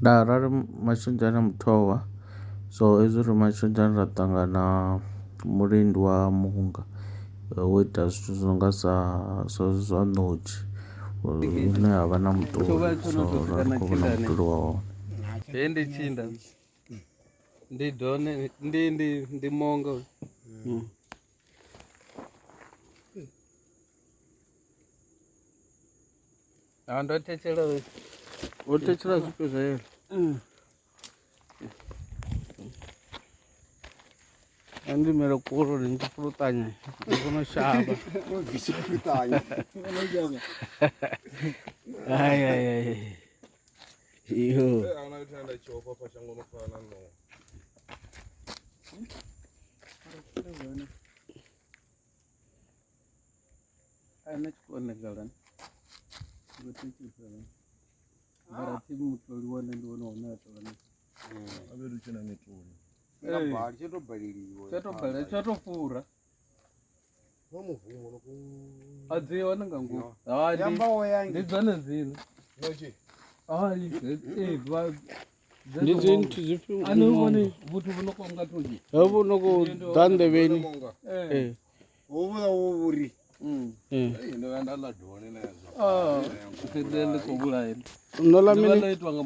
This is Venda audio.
Ndaa arali mashonzha na muthowa so hezwi ri mashonzhani ra ṱangana mulindi wa muunga wo ita zwithu zwi no nga sa zwa ṋotshi hune ha vha na mutoli so ra ri khou vhona mutoli wa hone. He ndi tshinda ndi done ndi mongo. Ha ndo thetshela Wo thetshela zwifhio zwa yelo a ndi mele kule ndi tshi fuluṱanya ndi kona u shavha. Ai ai ai yo ane tshikone galani mara thi mutoli wone ndi wone une a tovha na tsha to balela tsha to fura a dzi hone nga ngomu. Hai, ndi dzone dzine hai ndi dzi nthu zwifhio ani vhoni vhuthu vhu no konga thunzi hevhu no khou ḓa nḓevheni. Eh. Hovhuḽa wo vhuri Eh. Ah, ndi khou vhulaya No ḽa ndi mini ḽo itwa nga